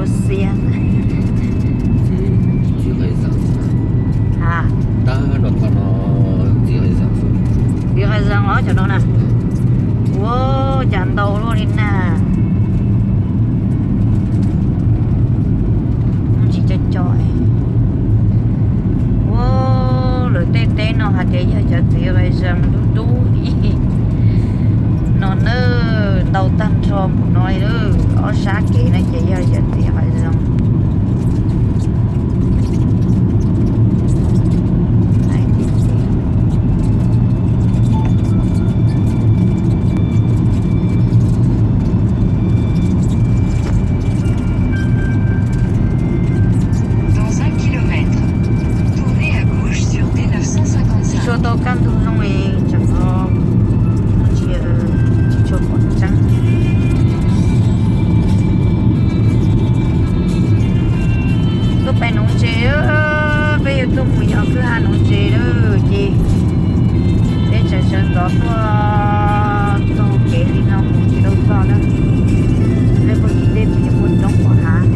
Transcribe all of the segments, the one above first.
Xiab. Txiv Qhais Zees. Ha. Tab no qhov no txiv Qhais Zees xwb. Txiv Qhais Zees los cov no na. Ua cas ntau luaj li na. Tsis co co. Ua lawv tej teb no hais tias yog cov txiv Qhais Zees dub dub li no na, ntau tag nrho mus no li. Ob sab kev no ces yog cov txiv Qhais Zees. Dans un kilomètre, tournez à gauche sur D neuf cent cinquante-cinq. Tsis tshua tau kaj ntug zoo li, tseem tsis tshua pom tseeb. Tuaj pem nuv ntses, peb yuav tuaj mus yos kwj ha nuv ntses lawm ces peb tseem sawv ntxov tuaj txog kev li no mus tsis tau txog na. Peb puag tim tej tsis muaj roob ua hav.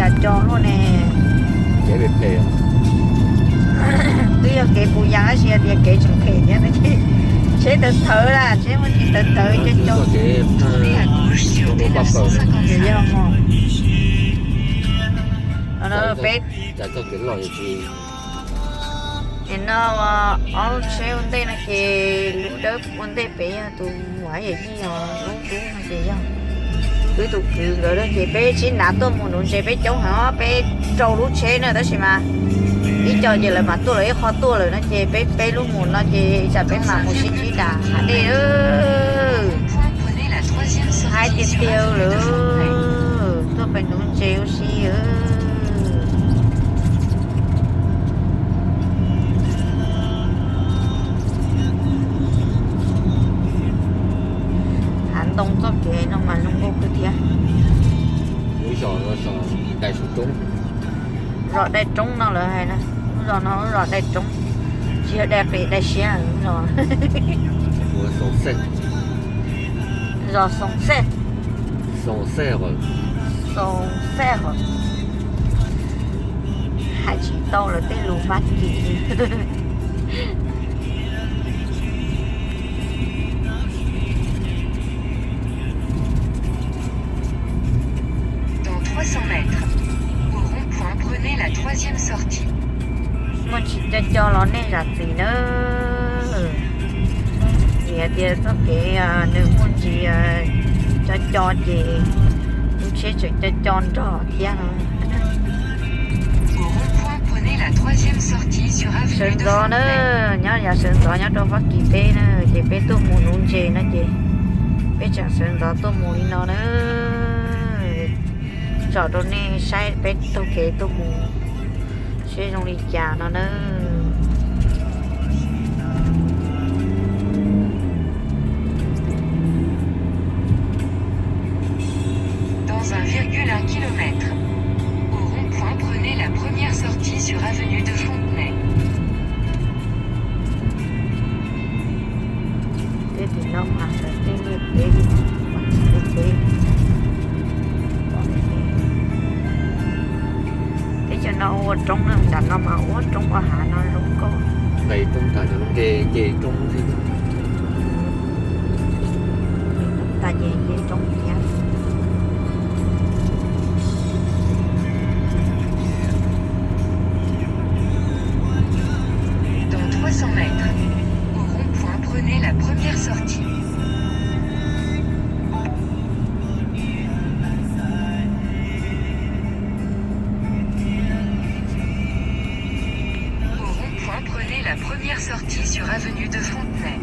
Cas co luaj ne. Kev phem phem. Twb yog kev puas yas tab sis tias kev tseem phem thiab. Tsheb tawv tawv lawm, tsheb muaj tsis tawv tawv co co. Ces yog mos. Peb, nim no ob lub tsheb ua ntej no ces lub dawb ua ntej pem yog tus muam yawm yij os, lub dub no ces yog wb tus kwv nkawd. Ces peb sib nrav tuaj mus nuv ntses, peb coob heev, peb rau lub tsheb na tab sis mas ib co ces lawv mam tuaj lawm, ib qho tuaj lawm no ces peb peb lub mus no ces tsam peb mam mus sib ntsib nram hav dej. Haib tiag tiag lawm, tuaj pem nuv ntses ua si. Hav ntoo txoj kev no mas zoo nkauj kawg thiab. Zos Dai Roob no lawv hais na, lub zos no lub zos Dai Roob, tsis yog dai pem dai siab zos. Zos Xoo Xej. Xoo Xej hos. Hais tsis tau lawv tej lus Fab Kis. Dans trois cents mètres, au rond-point, prenez la troisième sortie. Muaj ntsis co co los nej zam txim nawb. Vim hais tias txoj kev nws muaj ntsis co co ces lub tsheb tseem co co nrog thiab no. Sawv ntxov na, nyob yav sawv ntxov nyob rau Fab Kis teb na, ces peb tuaj mus nuv ntses no ces peb tseem sawv ntxov tuaj mus li no na. Tsom rau nej saib peb taug kev tuaj mus seb zoo li cas no na. Dans un virgule un kilomètre, au rond-point, prenez la première sortie sur avenue de Fontenay. Tej tim no mas tej liaj teb, teb. Teb chaws no ua roob na, nram no mas ua roob ua hav no zoo nkauj. Nqes roob tas ces nqes nce roob thiab. Nqes tas ces nce roob thiab. Dans trois cents mètres, au rond-point, prenez la première sortie. Au rond-point, prenez la première sortie sur avenue de Fontenay.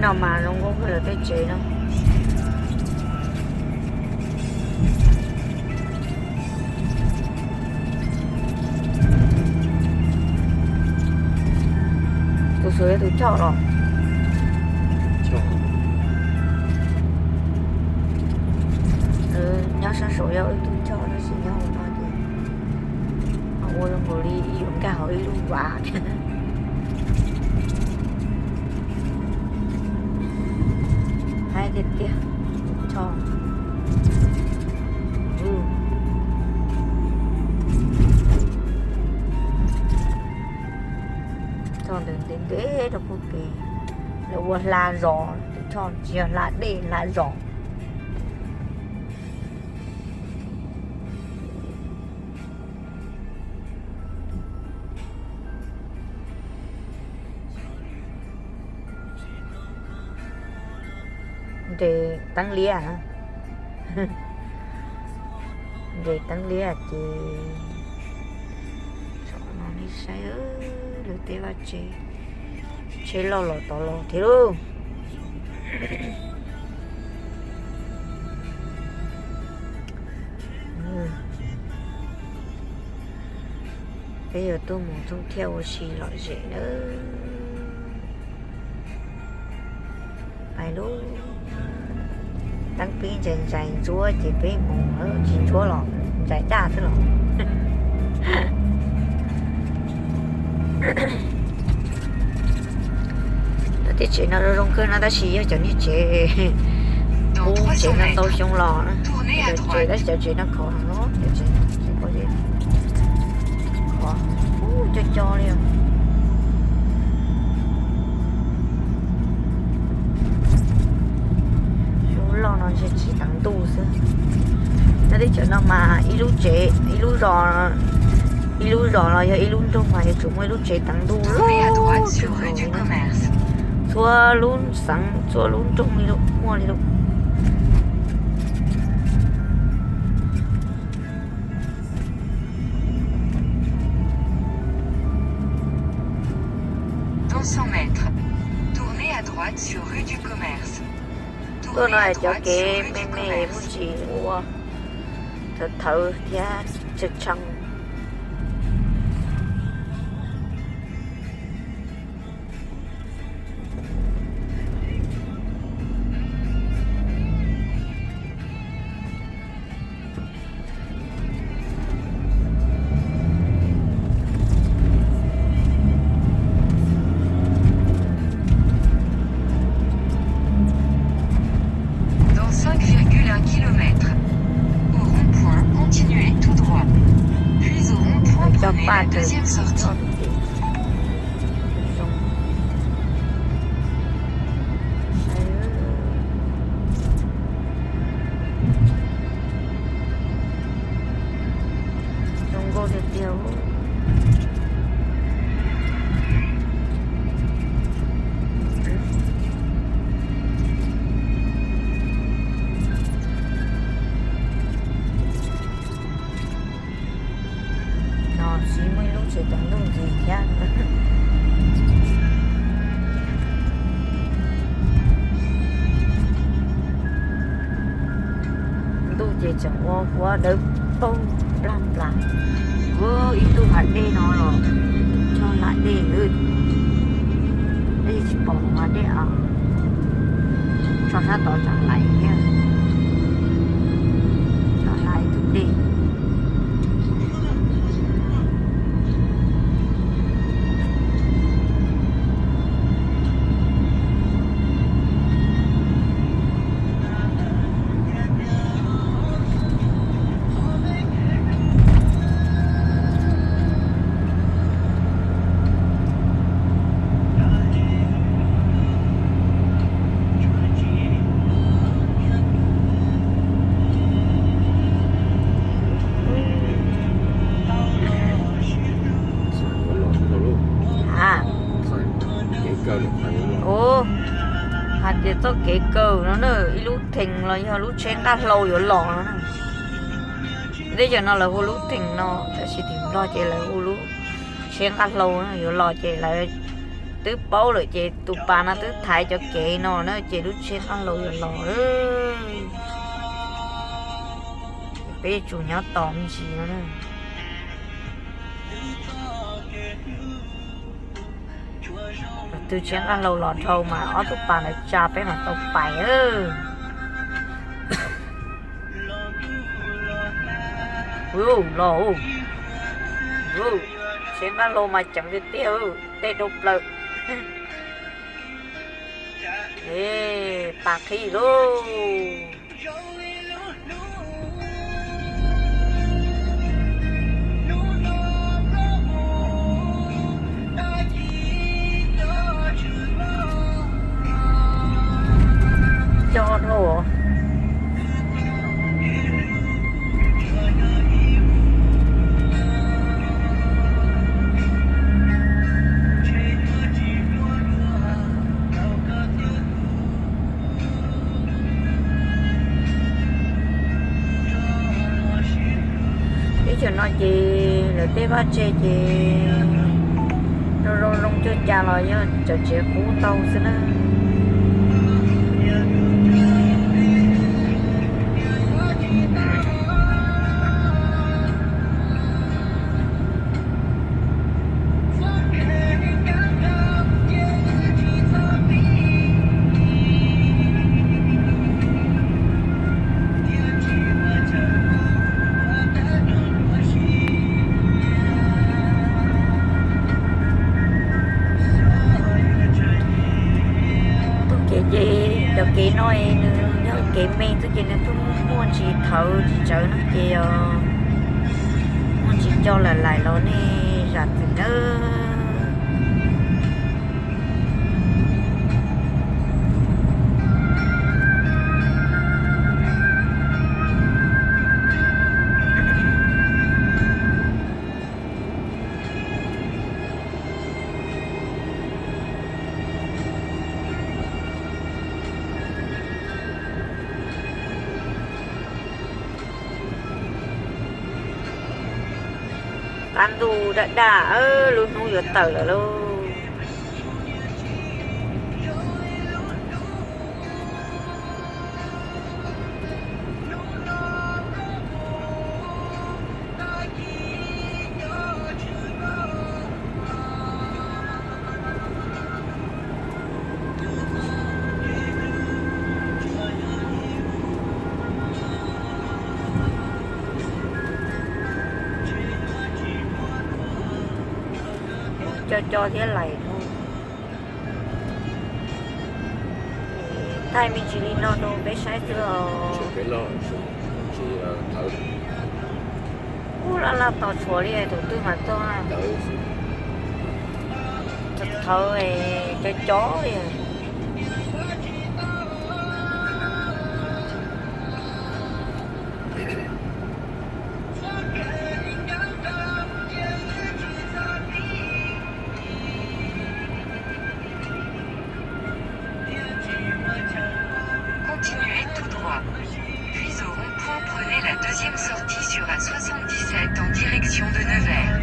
No mas zoo nkauj kawg lawv tej tsev no. Tus saum yog tus choj los? Nyob sab saum yog ib tug choj tab sis nyob hauv no ces ua zoo nkaus li yuav nkag hauv ib lub vaj thiab. Haib tiag tiag. Choj, choj ntawd ntev ntev rau puag pem, lawv ua hla zos, tus choj tsis yog hla dej hla zos. Nres teeb liab, nres teeb liab ces nej saib lawv tej vaj tse, tsheb loj los tod los thiab lauj. Peb yuav tuaj mus thooj thiaj ua si lom zem nawb. Pais lub teeb pib ntsais ntsais ntsuab ces peb mus, tsis ntsuab los ntsais daj xwb los. Tej tsev no zoo zoo kawg no tab sis yog cov niag tsev qub tsev no ntau xyoo los na. Cov tsev tab sis cov tsev no khov heev, cov tsev no tsis pom, khov, cov cov li. Lub loj no ntshe tsis teev ntuj xwb. Nyob teb chaws no mas ib lub tsev, ib lub zos, ib lub zos los yog ib lub nroog mas yuav tsum muaj ib lub tsev teev ntuj loj kawg nkaus li na. Txhua lub xeev txhua lub nroog li lub muaj li lub. Dans cent mètres, tournez à droite sur rue du Commerce. Tuaj no cov kev me me muaj ntsis ua thawv thawv thiab tshee tshee. Dans cinq virgule un kilomètres, au rond-point, continuez tout droit. Puis au rond-point, prenez la deuxième sortie. Zoo nkauj tiag tiag. No tsis muaj ib lub tsev teev ntuj ntxiv thiab. Ntuj ces tseem ua huab dawb paug plag plas. Ib tug hav dej no los txog hav dej, tsis pom hav dej os. Tso sab tod tseem laiv thiab. Tso sab ib tug dej. Ua, hais tias txoj kev kawg no na, ib lub theem los yog lub tsheb nqaj hlau yuav los no na. Teb chaws no lawv hu lub theem no, tab sis tim Nplog ces lawv hu lub tsheb nqaj hlau no yuav los ces lawv Twb paub lawm ces tus pas no twb thaiv cov kev no na ces lub tsheb nqaj hlau yuav los lawm. Peb tsum nyob tos me ntsis no na. Tus tsheb nqaj hlau los dhau mas ob tug pas ntawd tsa peb mam tau pais. Los, tsheb nqaj hlau mas ceev tiag tiag, tej dhau plaws. Pas qhib lauj. Co dhau. Teb chaws no ces lawv tej vaj tse ces zoo zoo zoo cuag cas los yog cov tsev qub ntau xwb na. Tub kev ces cov kev no es nws yog kev me xwb ces nws pheej muaj ntsis thawv tsis tsawv no ces muaj ntsis co lawm laim los nej zam txim nawb. Qab ntuj daj daj, lub hnub yuav tawm lawm lauj. Co co thiab lais dhau. Thaij me ntsis li no rau peb saib xwb os. Ub, laj laj tos tshuav li, thaum twg mas txog. Thawv, co co li. Continuez tout droit. Puis au rond-point, prenez la deuxième sortie sur A soixante-dix-sept en direction de Nevers.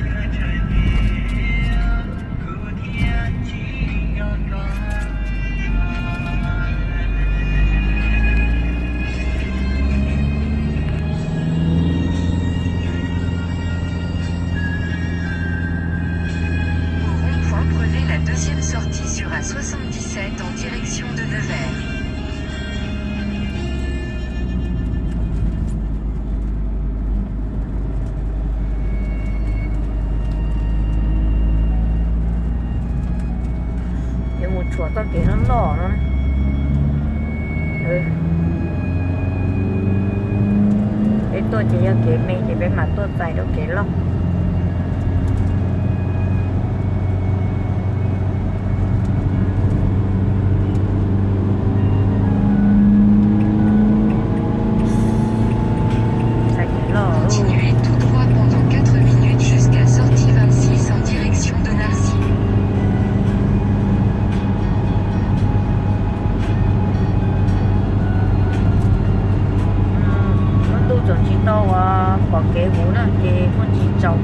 Au rond-point, prenez la deuxième sortie sur A soixante-dix-sept en direction de Nevers. Yuav mus tshuam txoj kev loj loj no. Peb tuaj ces yog kev me ces peb mam tuaj txais rau kev loj. Continuez tout droit pendant quatre minutes jusqu'à sortie vingt-six en direction de Narcy. Lub ntuj tseem tsis tau pom kev huv na ces muaj ntsis tsaus.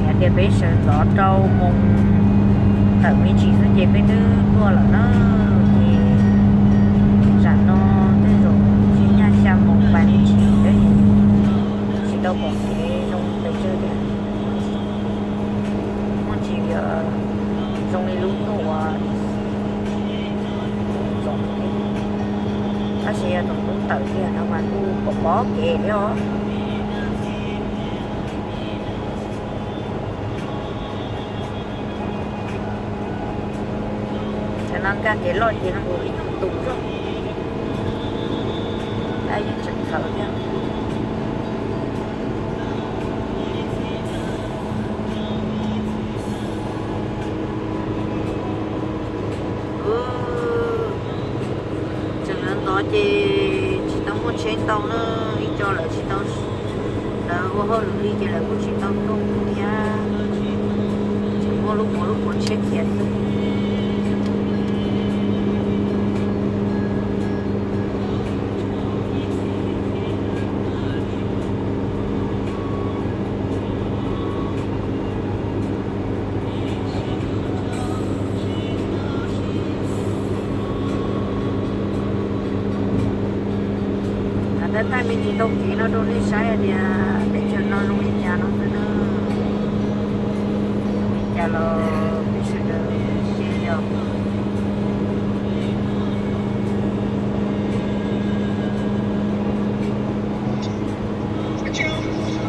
Hais tias peb sawv ntxov rau moos Tawm me ntsis xwb ces peb twb tuaj lawm na. Ces zaum no tej zaum tsis nyaj xya moos pais me ntsis, tsis tau pom kev zoo pes tsawg tiag. Muaj ntsis zoo li lub ntuj uas txoom, tab sis yog thaum lub tawm tiag no mas kuj pom pom kev thiab os. Cov no nkag kev loj ces no nkaus ib tug tus zog, yeej tseem txhawv thiab. Tseem ntawd ntod ces tsis tau muaj tsheb ntau na, ib co lawv tsis tau, lawv ua hauj lwm li ces lawv kuj tsis tau tuaj thiab. Tseem muaj lub qhov lub qhov tsheb khiav xwb. Thaij thaij me ntsis tau kev no rau nej saib hais tias teb chaws no zoo li cas no xwb na. Zoo li cas los peb sawv daws sib nco.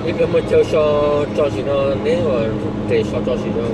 Ib pliag muaj chaw so tso sim no neb ua res so tso sim no.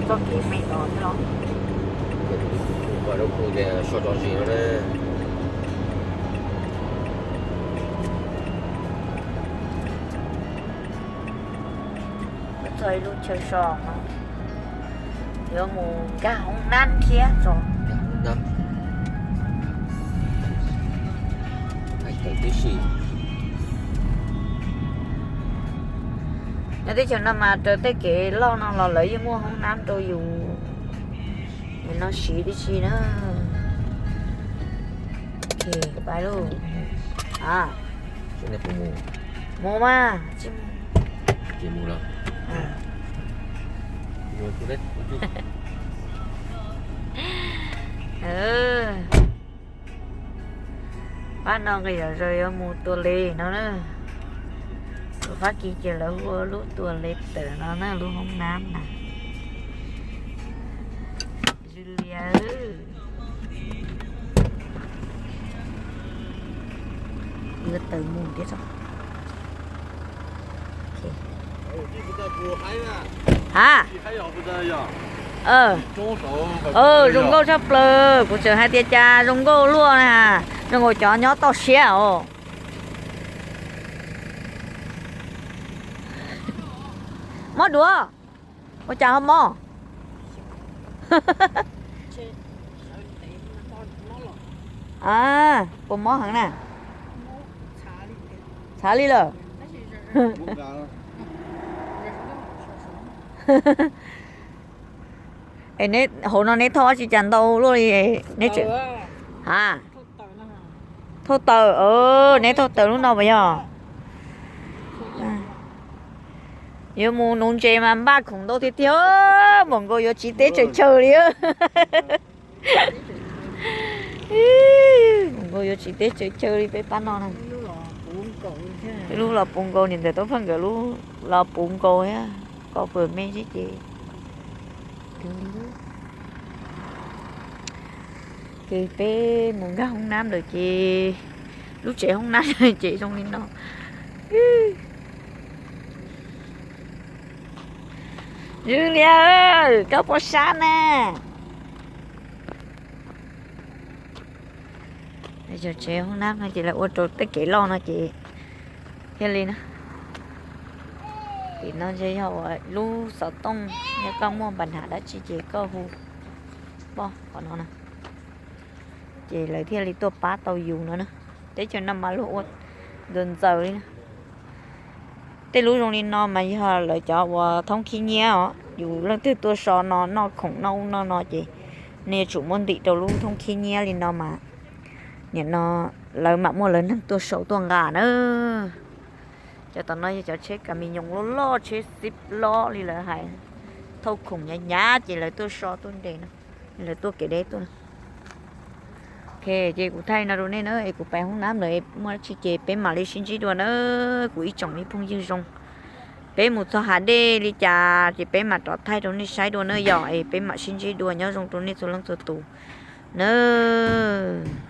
Txoj kev me no thiab los. Mus rau kuv tias so tso zis no na. Txog ib lub chaw so no, yuav mus nkag hoob nab thiab tso. Nyob teb chaws no mas raws tej kev loj no los lawv yeej muaj hoob nab rau yus no siv tib si na. Pais lauj. Mus mas. Pab no nqis zom zaws yuav mus tua les no na. Tus Fab Kis ces lawv hu ua lub tua les tawm no na, lub hoob nab na. Zoo li yuav tawm mus thiab tso. Ha, zoo nkauj tshaj plaws, kuv tseem hais tias cas zoo nkauj luaj na, zoo nkaus cov nyob toj siab os. Mob duav, ua cas ho mob? Puas mob heev na? Txhav li lawm. Es neb hauv no neb thauj dab tsi cas ntau luaj li neb tseem? Ha, thauj taws, neb thauj taws lub no puas yog? Yuav mus nuv ntses mas npaj khoom ntau tiag tiag, npaum nkaus yuav tsiv teb tsaws chaw li. Npaum nkaus yuav tsiv teb tsaws chaw li peb pab no na. Peb lub los puv nkaus, niam ntxawm Tub Phaj nkawd lub los puv nkaus thiab, koj pw me xwb ces. Ces peb mus nkag hoob nab lawm ces Lub tsev hoob nab ces zoo li no. Zwj Liab, koj puas sab na? Tsev hoob nab no ces lawv ua rau tej kev loj no ces thiaj li na. Tim no ntshe yog uas lub xov tooj, yog koj muaj npa nham dab tsi ces koj hu poj qhov no na, ces lawv thiaj li tuaj pab tau yus no na. Teb chaws no mas luag ua ntxaws ntxaws li na. Tej lub zoo li no mas yog lawv cov uas thoob khib nyiab os, yus leej twg tuaj so no noj khoom noj ub noj no ces nej yuav tsum muab ntim rau lub thoob khib nyiab li no mas nim no lawv mam muaj lawv neeg tuaj sau tuaj nqa na. Cov tom no yog cov tsheb kas mis nyoos loj loj, tsheb xib lob li lawv hais, thauj khoom hnyav hnyav ces lawv tuaj so tuaj nres no, lawv tuaj kev deb tuaj. Ok, ces kuv thaij no rau nej na es kuv pais hoob nab lawm, muaj dab tsi ces peb mam li sib ntsib dua na kuv ib tsoom me phooj ywg zoo. Peb mus txog hav dej li cas ces peb mam rov thaij rau nej saib dua na yom, es peb mam sib ntsib dua, nyob zoo rau nej txhua leej txhua tus nawb.